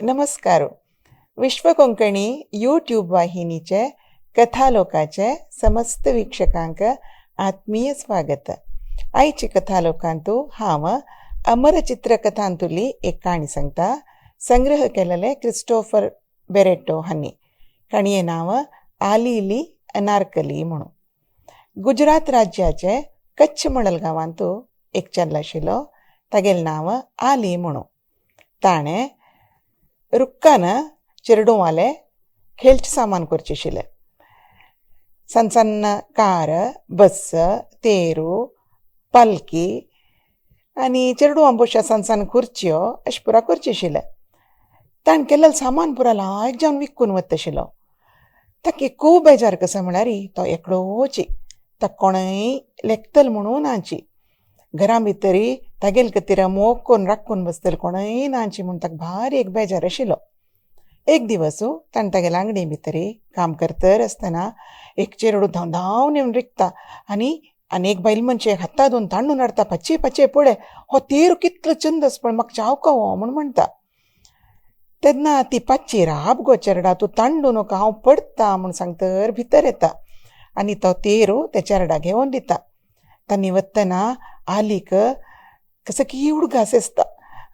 नमस्कार. विश्व कोंकणी यूट्यूब वाहिनीचे कथालोकाचे समस्त वीक्षकांक आत्मीय स्वागत. आयचे कथालोकांतु हांव अमर चित्रकथांतुली एक काणी सांगता, संग्रह केलेले क्रिस्टोफर बेरेटो हांणी. काणये नांव आलिली अनारकली म्हणून. गुजरात राज्याचे कच्छ म्हणल गांवांतु एक चेडो आशिल्लो, तागेलें नांव आली म्हणून. ताणें रुक्कान चेरडुवालें खेळचें सामान करचें आशिल्लें. सಣ್ण सण्ण कार, बस, तेरू, पालकी आनी चेरडुवां बसच्या सण्ण सण्ण खुर्च्यो अशें पुरा करचें आशिल्लें. ताणें केल्लें सामान पुरा लायक जावन विकून वता आशिल्लो. ताका खूब बेजार कसो म्हळ्यार तो एकलोची, ताका कोणूय लेखतलो म्हणून नाची. घरा भितरी तागेले खातीर मोग करून राखून बसतले कोणूय नाची म्हूण ताका भारी एक बेजार आशिल्लो. एक दिवस ताणें तागेल्या आंगडी भितरी काम करतर आसतना एक चेडूं धांव धांवन येवन रिगता आनी आनी एक बायल मनशेक हाता दोन ताणून हाडटा, पाचे पाचे पळय हो तेरो कितलो चंद आसा पळय, म्हाका चावको हो म्हूण म्हणटा. तेन्ना ती पाचशी राब गो चेरडा, तूं तांडू नाका, हांव पडटा म्हूण सांगतर भितर येता आनी तो तेरो त्या चेरडा घेवन दिता. तांणी वतना आलीक कसो की उडगास आसता,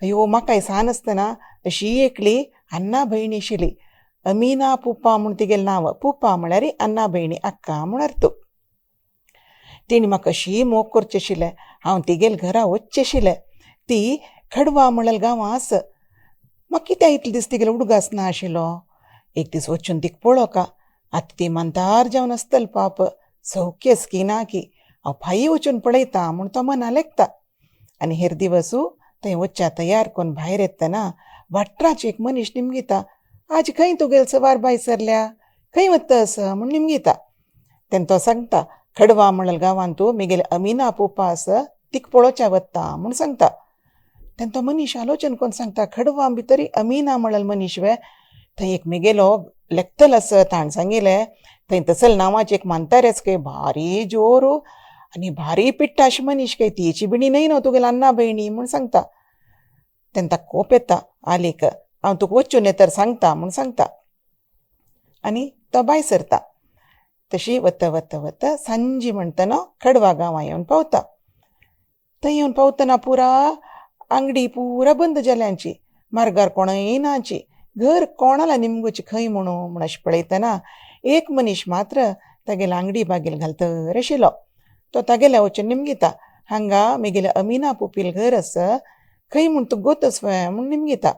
अयो म्हाकाय सान आसतना अशी एकली अन्ना भयणी आशिल्ली, अमीना पुप्पा म्हूण तिगेलें नांव. पुप्पा म्हळ्यार अन्ना भयणी अक्का म्हूण अर्थ. तिणें म्हाका अशी मोग करचें आशिल्लें, हांव तिगेले घरा वचचें आशिल्लें. ती खडवा म्हणलें गांवां आसा. म्हाका कित्याक इतले दीस तिगेलो उडगास ना आशिल्लो. एक दीस वचून तिका पळोवका, आतां ती मांतार जावन आसतली पाप, सौख्य आसा की ना की, हांव फायी वचून पळयता म्हूण तो मना लेखता. आनी हेर दिवस थंय वचच्या तयार करून भायर येतना वाटराचो एक मनीस निमगिता, आज खंय तुगेल सवार भायर सरल्या, खंय वता आसा म्हूण निमगिता. तेन्ना तो सांगता, खडवा म्हणलें गांवांत तूं मेगेले अमीना पुप्पा आसा तिका पळोवच्या वता म्हूण सांगता. तेन्ना तो मनीस आलोचन करून सांगता, खडवा भितर अमीना म्हणलें मनीस वे, थंय एक मेगेलो लेखतलो आसा, ताणें सांगिल्लें थंय तसल नांवाचें एक म्हांतारेच खंय भारी जोर आनी भारी पिट्टा अशें मनीस खंय, तिची बिणी न्हय न्हू तुगेली अन्ना भयणी म्हूण सांगता. तेन्ना ताका कोप येता आलीक, हांव तुका वचून येतर सांगता म्हूण सांगता आनी तो भायर सरता. तशी वता वता वता सांजी म्हणटना खडवा गांवां येवन पावता. थंय येवन पावतना पुरा आंगडी पुरा बंद जाल्यांची, मार्गार कोणूय नाची, घर कोणाला निमगोची खंय म्हणू म्हूण अशें पळयतना एक मनीस मात्र तागेले आंगडी बागेल घालतर आशिल्लो. तो तागेल्या वचून निमगिता, हांगा मेगेले अमीना पुपील घर आसा, खंय म्हूण तुका गोतस वे म्हूण निमगिता.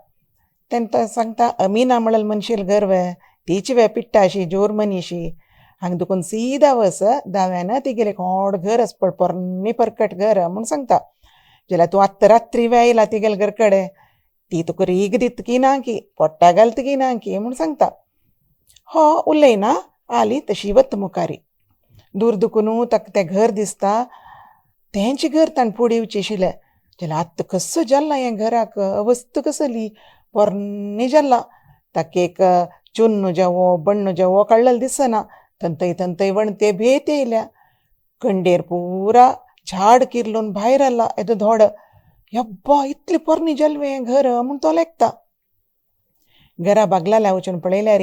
तेन्ना तो सांगता, अमीना म्हणलें मनशेल घर वे, तीच वे पिट्टा अशी जोर मनीशी, हांगा दुकून सीदा वस, दाव्यान तिगेलें एक व्हड घर आसा पळय, पोरणी परकट घर म्हूण सांगता. जाल्यार तूं आत्तां रात्री वे आयला तिगेले घर कडेन, ती तुका रीग दिता की ना की, पोट्टा घालता की ना की म्हूण सांगता. हो उलयना, आली तशी वता मुखारी. दूर दुकून ताका तें घर दिसता, तेंचें घर ताणें फुडें येवचें आशिल्लें. जाल्यार आतां कसो जालां हें घराक, अवस्था कसली पोरणी जालां. ताका एक चुन्न जावो बण्ण जावो काडलेलो दिसना, थंय थंय वणते भेत येयल्या, कंडेर पुरा झाड किर्लून भायर आला येदो धोड. यब्बा इतलें पोरणी जालें हें घर म्हूण तो लेखता. घरा बागलाल्या वचून पळयल्यार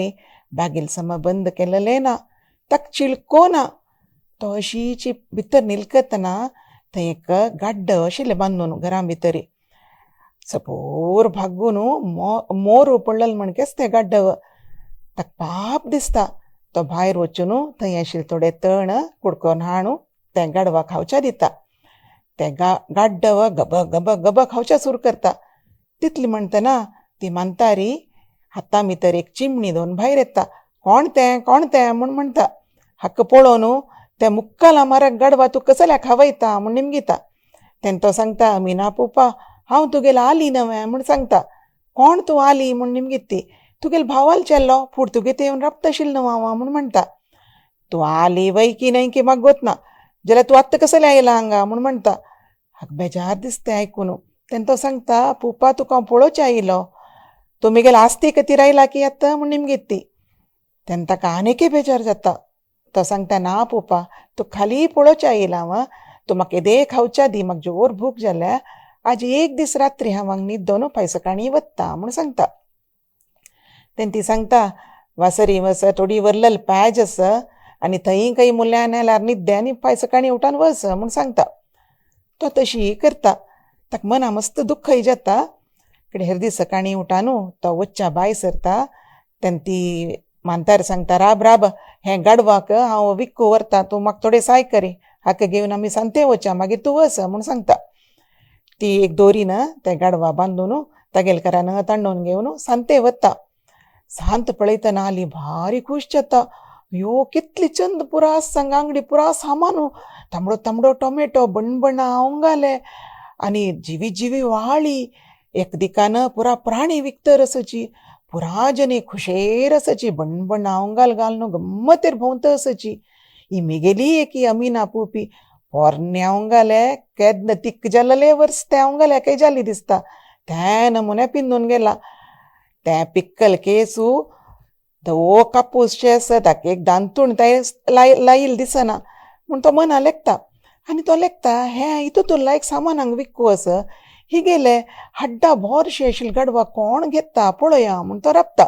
बागेल सम बंद केलेलें ना, ताका चिळको ना. तो अशीची भितर निलकतना थंय एक गाड्ड आशिल्लें बांदून घरा भितरी, सपोर भागून मोर पडलेलो म्हणकेच तें गाड्डव. ताका पाप दिसता. तो भायर वचून थंय आशिल्लें थोडें तण कुडकोन हाडून तें गाडवा खावच्या दिता. तें गाड्डव गब गब गब खावच्या सुरू करता. तितली म्हणटना ती म्हांतारी हाता भितर एक चिमणी दोन भायर येता. कोण तें कोण तें म्हूण म्हणटा. हाका पळोवन तें मुक्काला मारक गाडवा तूं कसल्या खावयता म्हूण निमगिता. तेन्ना तो सांगता, अमीना पुप्पा हांव तुगेलो आली न्हय म्हूण सांगता. कोण तूं आली म्हूण निमगीत ती, तुगेलो भावाल चेल्लो फूड तुगे ते येवन राबता आशिल्लो न्हू हांव म्हूण म्हणटा. तूं आली वय की न्हय की म्हाका गोतना, जाल्यार तूं आत्तां कसलें आयला हांगा म्हूण म्हणटा. हाका बेजार दिसता आयकून. तेन्ना तो सांगता, पुप्पा तुका हांव पळोवचें आयलो, तूं म्हगेले आस्ती खातीर आयला की आतां म्हूण निमगीत ती. तेन्ना ताका आनीकय बेजार जाता. तो सांगता, ना पुप्पा तूं खाली पळोवचें आयला हांव, तूं म्हाका येदे खावच्या दी, म्हाका जोर भूक जाल्या, आज एक दीस रात्री हांव हांगा न्हिदोन फाय सकाळीं वता म्हूण सांगता. तेन्ना ती सांगता वासरी वस थोडी वरलल पॅज आसा आनी थंय काही मुल्यान आल्यार न्हिद्दे आनी फाय सकाळीं उठान वच म्हूण सांगता. तो तशी करता. ताका मना मस्त दुख्खय जाता. कडे हेर दीस सकाळीं उठानू तो वच्च्या भायर सरता तेन्ना ती म्हांतार सांगता राब राब हें गाडवाक हांव विक्कू व्हरता, तूं म्हाका थोडें साय करी, हाका घेवन आमी सांते वच्या, मागीर तूं वच म्हूण सांगता. ती एक दोरीन त्या गाडवा बांदून तागेले घरान तांडोवन घेवन सांते वता. सांत पळयतना आली भारी खूश जाता. यो कितली चंद पुरा सांग आंगडी पुरा सामानू, तांबडो तांबडो टोमॅटो, बणबणां आंवगाले आनी जिवी जिवी वाळी, एक दिकान पुरा प्राणी विकतर आसची, पुरा जनी खुशेर आसची, बणबणां आंवगाल घालून गम्मतेर भोंवत आसची. ही मेगेली एक ही अमीना पुपी पोरणे आंवगाले केन्ना तिक्क जाल्ले वर्स ते आंवगाले काय जाली दिसता त्या नमुन्या पिंदून गेला. तें पिक्कल केसू धवो कापूस शे आसा ताका एक दांतूण तें लायल दिसना म्हूण तो मना लेखता. आनी तो लेखता हें हितून लायक सामान हांगा विक्कू आसा, ही गेले हड्डा भोरशे आशिल्ले गाडवा कोण घेता पळया म्हूण तो राबता.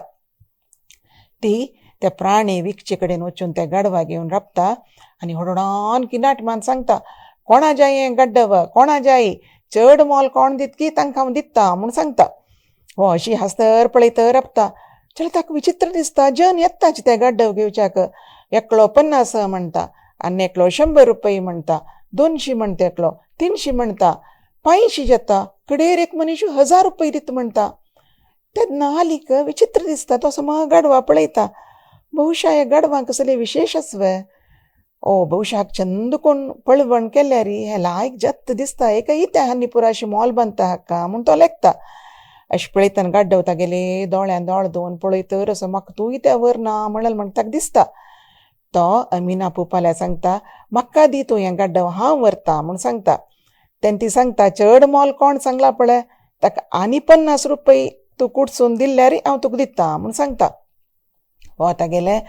ती त्या प्राणी विकचे कडेन वचून त्या गाडवा घेवन राबता आनी व्हडव्हडान किनाट मान सांगता कोणा जाय हें गाड्डव, कोणा जाय, चड मोल कोण दितकी तांकां हांव दिता म्हूण सांगता. हो अशी हांसतर पळयतर राबता. जाल्यार ताका विचित्र दिसता जन येताच ते गाड्डव घेवच्याक. एकलो 50 म्हणटा आनी एकलो 100 रुपये म्हणटा, 200 म्हणटा एकलो, 300 म्हणटा, 500 जाता, कडेर एक मनीस 1000 रुपये दिता म्हणटा. तेन्ना आलीक विचित्र दिसता. तो सम गाडवा पळयता, बहुशा ह्या गाडवांक कसले विशेश आसवे, ओ बहुशा चंद कोण पळवण केल्यार हें लायक जत्त दिसता, एका इत्या हांनी पुरा अशी मोल बांदता हाका म्हूण तो लेखता. अशें पळयतना गाड्डव तागेले दोळ्यान दोळ दवरून पळयतर असो म्हाका तूं इत्या व्हर ना म्हणल्यार म्हण ताका दिसता. तो अमीना पुपाल्या सांगता म्हाका दी तूं हें गाड्डव, हांव व्हरता म्हूण सांगता. तेन्ना ती सांगता चड मोल कोण सांगला पळय ताका आनी 50 रुपये तूं कुडसून दिल्यार हांव तुका दिता म्हूण सांगता. हो तागेले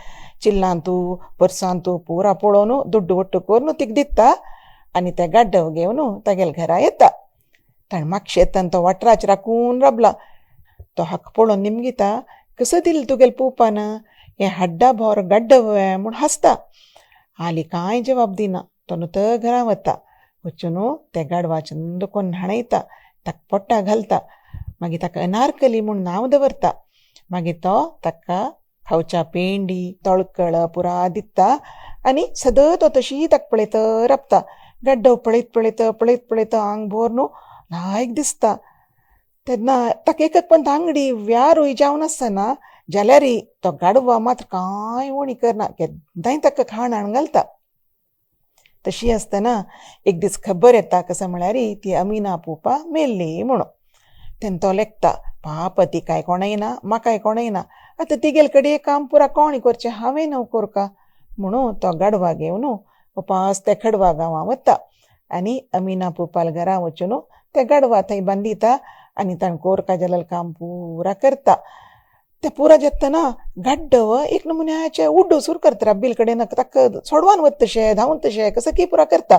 चिल्लांतू पर्सांतू पुरा पळोवन दुड्डू वट्टू करून तिका दिता आनी तें गाड्डव घेवन तागेले घरा येता. ताणें मागशे येतना तो वाटराच राखून राबला. तो हाका पळोवन निमगिता कसो दिलें तुगेले पुपान हें हड्डा भोर गाड्डव म्हूण हांसता. आली कांय जवाब दिना. तो न्हू घरा वता. वचून ते गाडवा चंद कोन्न न्हाणयता, ताका पोट्टा घालता, मागीर ताका अनारकली म्हूण नांव दवरता. मागीर तो ताका खावच्या पेंडी तळकळ पुरा दिता आनी सदां तो तशी ताका पळयत राबता. गाड्डव पळयत पळयत पळयत पळयत आंग भोर न्हू लायक दिसता. तेन्ना ताका एक पण आंगडी व्यारूय जावन आसतना जाल्यारय तो गाडवा मात्र कांय उणी करना, केन्नाय ताका खाण हाडून घालता. तशी आसतना एक दीस खबर येता कसो म्हळ्यार ती अमीना पुपा मेल्ली म्हणून. तेन्ना तो लेखता पाप तिकाय कोणय ना म्हाकाय कोणय ना, आतां तिगेले कडेन काम पुरा कोण करचें, हांवें न्हू कोरका म्हणून तो गाडवा घेवन उपास त्या खडवा गांवां वता आनी अमीना पुपाल घरा वचून त्या गाडवा थंय बांदिता आनी ताणें कोरका जालेलें काम पुरा करता. ते पुरा जातना गाड्डव एक नमुन्याचे उड्डो सुरू करता रब्बील कडेन ताका सोडवान वता तशें धांवन तशें कसं की पुरा करता.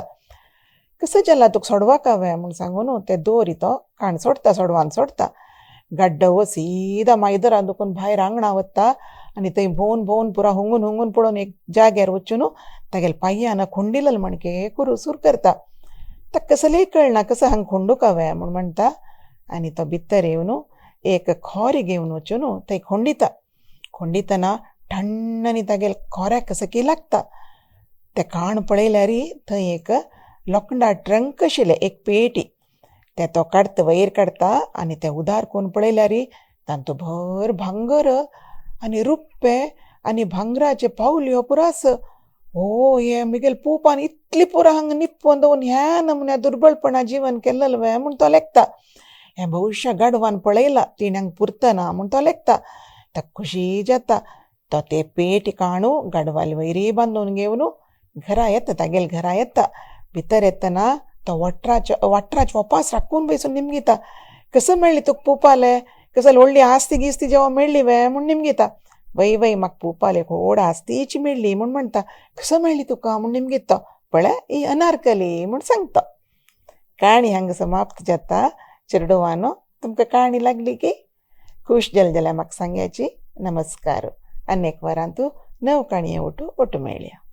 कसं जाला तुका सोडवाक हांवें म्हूण सांगून ते दोरी तो काण सोडटा, सोडवान सोडटा. गाड्डव सीदा मायदरान दुखून भायर आंगणा वता आनी थंय भोंवन भोंवन पुरा हुंगून हुंगून पळोवन एक जाग्यार वचून तागेले पांयान खोंडिलल म्हणके कुरू सूर करता. ताका कसलेय कळना कसं हांगा खोंडूक हांवें म्हूण म्हणटा आनी तो भितर येवन एक खोरी घेवन वचून थंय खोंडिता. खोंडितना ठण्ण आनी तागेले खोऱ्याक कसं की लागता. तें काण पळयल्यार थंय एक लोखंडा ट्रंक आशिल्लें एक पेटी, तें तो काडटा वयर काडटा आनी तें उदार करून पळयल्यार तांतू भर भांगर आनी रुप्पे आनी भांगराचे पावल्यो पुरास. ओ हे मिगेल पुपान इतली पुरा हांगा निप्पोवन दवरून ह्या नमुन्या दुर्बळपणा जीवन केल्लें वे म्हूण तो लेखता. हें भविश्य गाडवान पळयलां तिणें हांगा पुरतना म्हूण तो लेखता. ताका खुशी जाता. तो ते पेटी काणू गाडवाले वयरी बांदून घेवन घरा येता, तागेले घरा येता. भितर येतना तो वटराच वाटराच वपास राखून बसून निमगिता कसं मेळ्ळी तुका पुपाले, कसं व्हडली आस्ती गिस्ती जेव्हा मेळ्ळी वे म्हूण निमगिता. वय वय म्हाका पुपाले व्हड आस्तीची मेळ्ळी म्हूण म्हणटा. कसं मेळ्ळी तुका म्हूण निमगिता. पळय ही अनारकली म्हूण सांगता. काणी हांगा समाप्त जाता. चेरडुवानो तुमकां काणी लागली की खूश जालें जाल्यार म्हाका सांगाची. नमस्कार. आनी एक वरांतू नव काणये ओटू ओटू मेळया.